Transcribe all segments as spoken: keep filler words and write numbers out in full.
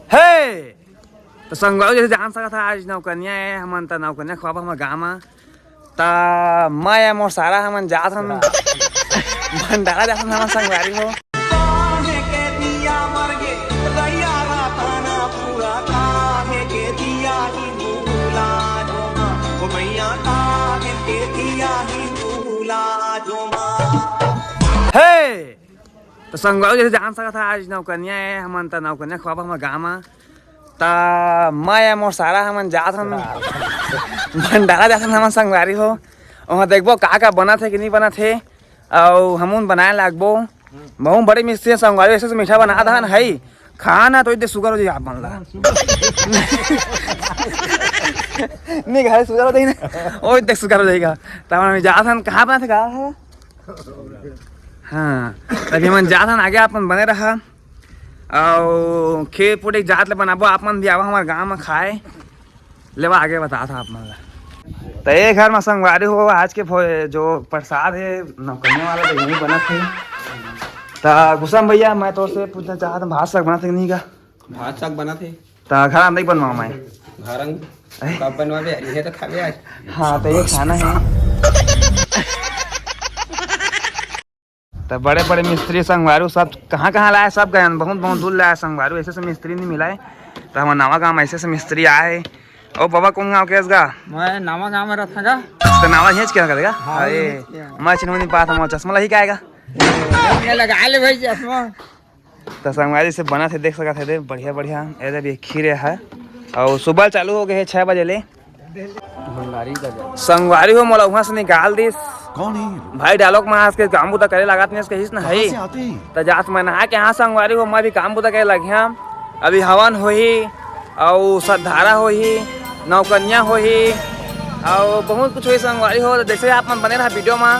हे, तो संगवारी, जैसे जान सकत हा, आज नौकन्या हे, हमन त नौकन्या खवाबो हमर गाँव म। त मैं या मोर सारा हमन जात हन भंडारा जात हन हमन संगवारी हो। हे, तो संगवारी, जैसे जान सकत हा, आज नौकन्या हे, हमन त नौकन्या खवाबो हमर गाँव म। त मैं या मोर सारा हमन जात हन भंडारा जात हन हमन संगवारी हो। वहाँ देखबो का का बनत हे कि नहीं बनत हे, अउ हमन बनाए लागबो। बहुत बड़े मिस्त्री हे संगवारी, ऐसे से मीठा बना दहन है, खा ना तो इतने सुगर हो जाए आप मन ला। नहीं खाए सुगर हो जाए ना, ओ इतने सुगर हो जाएगा। त हमन जात हन, कहाँ बनत हे, कहाँ हे? हाँ, अभी हमन जात हन, आगे आप मन बने रहा। अउ खीर पूड़ी जात ले बनाबो, आप मन भी आवा हमर गाँव म खाए। लेवा आगे बतात हा आप मन ला। त ये घर म संगवारी हो, आज के भो-, जो प्रसाद हे, नौकन्या वाला तो यही बनत हे। त गुसम भैया, मैं तोर से पूछना चाहत हूँ, भात साग बनत हे कि नहीं का? भात साग बनत हे। त घर अंदर ही बनवाओ मैं। घर अंग कब बनवाबे? ये तो खाबे आज। हाँ, तो ये खाना है। त बड़े बड़े मिस्त्री संगवारी सब कहाँ कहाँ लाए, सब गए, बहुत बहुत दूर लाए संगवारी, ऐसे से मिस्त्री नहीं मिलाए। त हमर नवा गाँव म ऐसे से मिस्त्री आए। ओ बाबा, कौन गाँव के हस गा? मैं नवा गाँव म रहत हँव गा। त नवा हेच के हस गा? हाँ, अरे, हेच के हँव। मैं चिन्हू नहीं पात हँव, चश्मा लही का आएगा? ए, लगा ले भाई चश्मा। त संगवारी से बनत हे, देख सकत हे, दे, बढ़िया बढ़िया। ए दे, अभी खीर हे, अउ सुबह चालू हो गए हे छह बजे ले। संगवारी हो, मोला उहाँ से निकाल दिस। कौन है? भाई, डायलॉग में आज के काम बुता करे लागत नहीं, कहिस ना कहाँ है। से आते हैं? त जात मैं नहा के, हाँ संगवारी हो, मैं भी काम बुता करे लगिया। अभी हवन होही, अउ सतधारा होही, नौकन्या होही, अउ बहुत कुछ होही संगवारी हो। त जैसे आप मन बने रहा वीडियो में,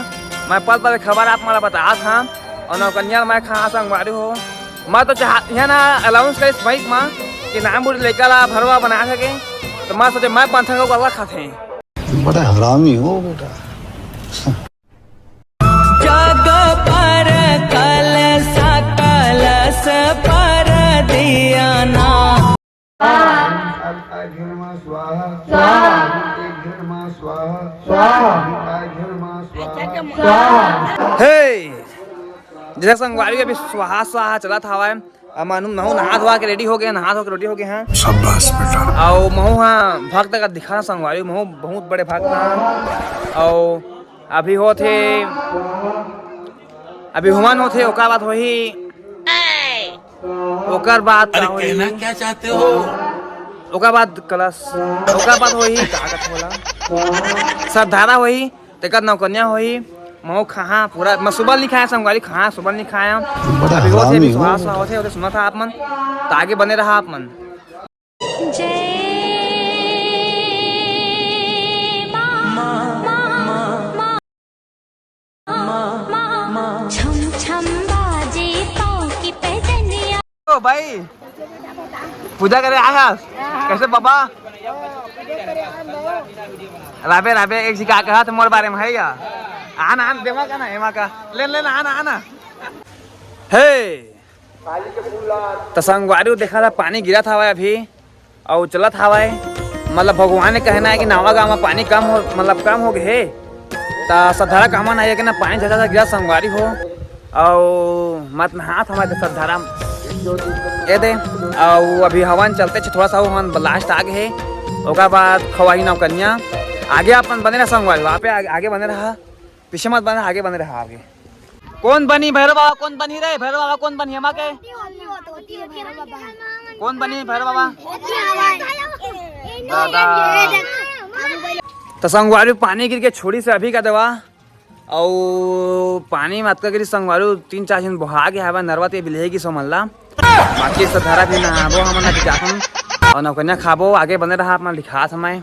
मैं पल पल खबर आप मन ला बतात हँव। अउ नौकन्या मैं खा संगवारी हो, मैं तो चाहत हँव ना अलाउंस करिस माइक में कि नाम बुढ़ लइका ला भरवा बना सके, त मैं सोचे मैं पंथन को गलवा खाथे। बड़ा हरामी हो बेटा। जग पर कलश, कलश पर दिया ना। हे, जैसे संगवारी अभी स्वाहा स्वाहा चलत हवय। अब महू, महू नहा धोआ के रेडी हो गए, नहा धो के रेडी हो गए हैं। शाबाश बेटा। अउ महू हाँ भक्त का दिखाना संगवारी, महू बहुत बड़े भक्त हैं। अउ अभी होत हे, अभी हवन होत हे, ओकर बाद होही, ओकर बाद का अरे होही? कहना क्या चाहते हो? ओकर बाद कलश, ओकर बाद होही का कथे ओला, सतधारा होही, तेकर नौकन्या होही। महू खाहा पूरा, मैं सुबह नहीं खाया संगवारी, खाहा सुबह नहीं खाया। बड़ा अभी होत हे, हरामी अभी हो। सुहास होत हे, ओदे सुनत हा आप मन, त आगे बने रहा आप मन। जय माँ, माँ, माँ, माँ, माँ, माँ। छम छम बाजे पाँव की पैजनिया। ओ भाई, पूजा करे आया। कैसे बाबा? राबे, राबे, एक जी का कहा था मोर बारे में है या? आना, आना, देवा का ना, एमा का। ले, ले ना, आना, आना। हे। त संगवारी देखा था, पानी गिरत हवय अभी, अउ चलत हवय। मतलब भगवान के कहना है कि नवा गाँव में पानी कम हो, मतलब कम हो गए हे, त सतधारा कहना है कि ना पानी ज्यादा गिरत संगवारी हो, अउ मत नहात हवय त सतधारा ए दे। अउ अभी हवन चलते छे, थोड़ा सा हवन लास्ट आ गए हे, ओकर बाद खवाही नौकन्या। आगे अपन बने रहा संगवारी, वहाँ पे आगे, आगे बने रहा। पीछे मत बना, आगे बने रहा, आगे। कौन बनी भैरव बाबा, कौन बनी रे भैरव बाबा, कौन बनी एमा के? कौन बनी भैरव बाबा? दादा। त संगवारी पानी गिर के छोड़ी से अभी का देवा, अउ पानी मातका गिरी संगवारी तीन चार झन बोहा के हवा नरवा ते बिलहे की सोमल्ला। बाकी सधारा भी नहाबो हमन अभी जाथन अउ नौकन्या खाबो, आगे बने रहा अपना लिखात हमारे।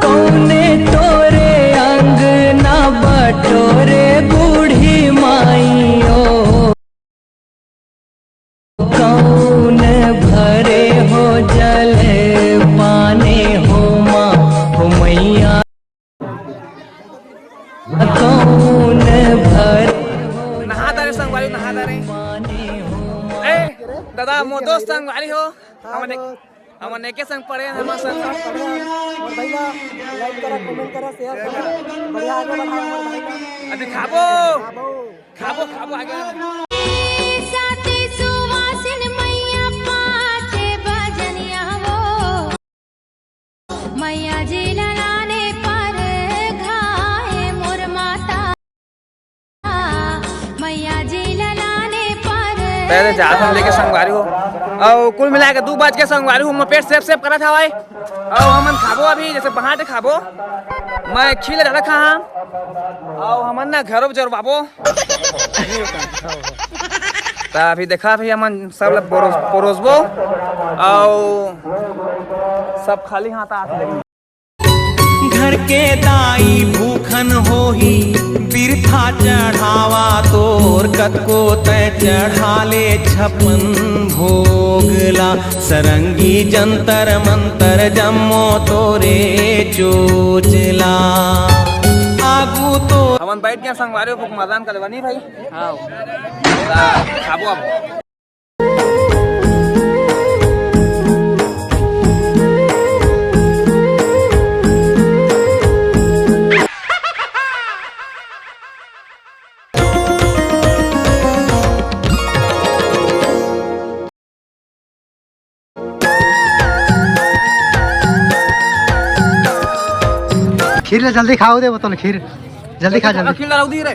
कौने तोरे अंगना बटोरे बूढ़ी माइयो, कौन भरे हो जल पाने हो माँ हो मैया, कौन भरे नहा तारे संगवारी, नहा तारे। ए, मोर दोस्त संगवारी हो, हमन एक, हमन एके संग पढ़े हन, हमन संग। और भैया, like करा, comment करा, share करा, बढ़िया आगे बढ़ाओ हमर भाई ला। अभी खाबो, खाबो। खाबो, खाबो आगे। साथे सुवासिन मैया पाछे बजनिया वो। मैया जी ललाने पर घाए मोर माता। मैया जी ललाने पर पहले जा हम लेके संगवारी हो। अउ कुल मिला के दू बज के संगवारी हो, मैं पेट सेप सेप करत हवय। अउ हमन खाबो अभी, जैसे बांट खाबो। मैं खीर ज्यादा खा हन। अउ हमन ना घरो जरवाबो। त अभी देखा, अभी हमन सब ला परोस-, परोसबो। अउ सब खाली हाथ आत लगी। घर के दाई भूखन होही, बिरथा चढ़ावा तोर कतको तय चढ़ा ले छपन भोग ला। सरंगी जंतर मंतर जम्मो तोरे चोचला। आगू तो हमन बैठ गए संगवारी हो, भूख मजान कलवानी भाई। हाँ। खाबो अब। खीर ला जल्दी खाओ दे, बोतल खीर जल्दी खा, जल्दी। खीर ला रख दी रे।